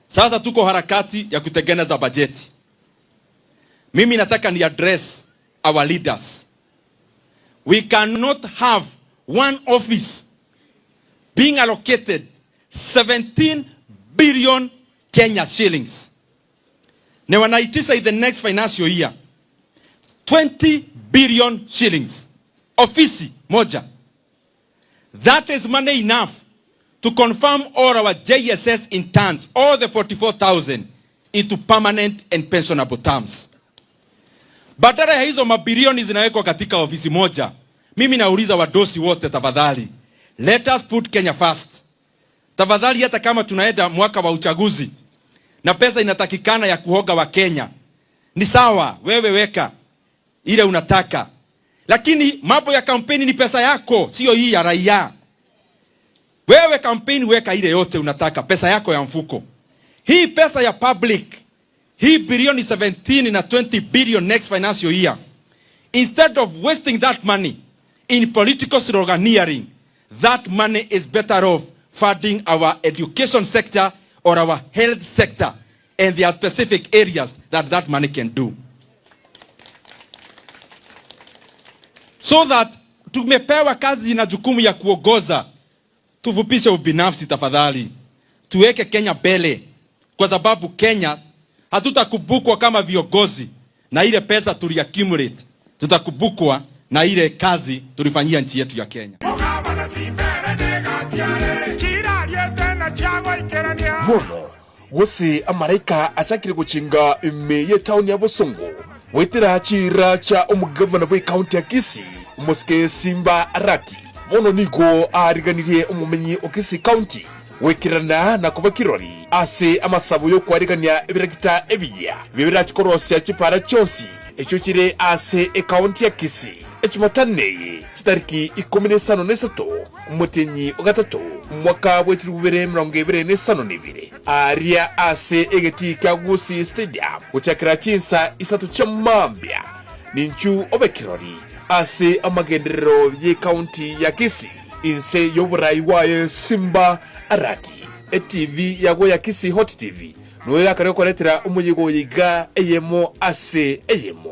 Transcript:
Sasa tuko harakati ya kutengeneza bajeti. Mimi nataka ni address our leaders. We cannot have one office being allocated 17 billion Kenya shillings. Na wanaitisha in the next financial year 20 billion shillings. Ofisi moja. That is money enough to confirm all our JSS interns, all the 44,000, into permanent and pensionable terms. Badala ya hizo mabilioni zinawekwa katika ofisi moja, mimi nauliza wadosi wote, tafadhali, let us put Kenya first. Tafadhali, hata kama tunaenda mwaka wa uchaguzi na pesa inatakikana ya kuhonga Wakenya, ni sawa, wewe weka ile unataka, lakini mambo ya kampeni ni pesa yako, sio hii ya raia. Wewe kampeni weka ile yote unataka, pesa yako ya mfuko. Hii pesa ya public, hii bilioni 17 na 20 billion next financial year, instead of wasting that money in political sloganeering, that money is better off funding our education sector or our health sector, and there are specific areas that that money can do. So that tumepewa kazi na jukumu ya kuongoza, tufupishe ubinafsi tafadhali, tuweke Kenya mbele, kwa sababu Kenya hatutakumbukwa kama viongozi na ile pesa tuliaccumulate, tutakumbukwa na ile kazi tulifanyia nchi yetu ya Kenya. Bono gose amaraika achakire gochinga ime y'etown ya Bosongo goetera chiira chia omogavana bw'ecounty ya Kisii omosike Simba Arati. Bono nigo aariganirie omomenyi o Kisii County goikerana na koba kirori ase amasabo y'okwarigania ebirakita ebiya ebio birachikorosia chipara chionsi echio chire ase ecounty ya Kisii. Echumatano eye chitariki ikomi na isano na isato omotenyi o gatato omwaka bwe chilifu bibere emerongo ebere na isano na ibere aria ase egetii kia Gusii Stadium gochakera chinsa isato chia mambia ninchu obe kirori ase amagenderero y'ecounty ya Kisii inse y'oborai bwaye Simba Arati. Etv yago ya Kisii Hot TV noyo yakare gokoretera omoyega oyo iga eyemo ase eyemo.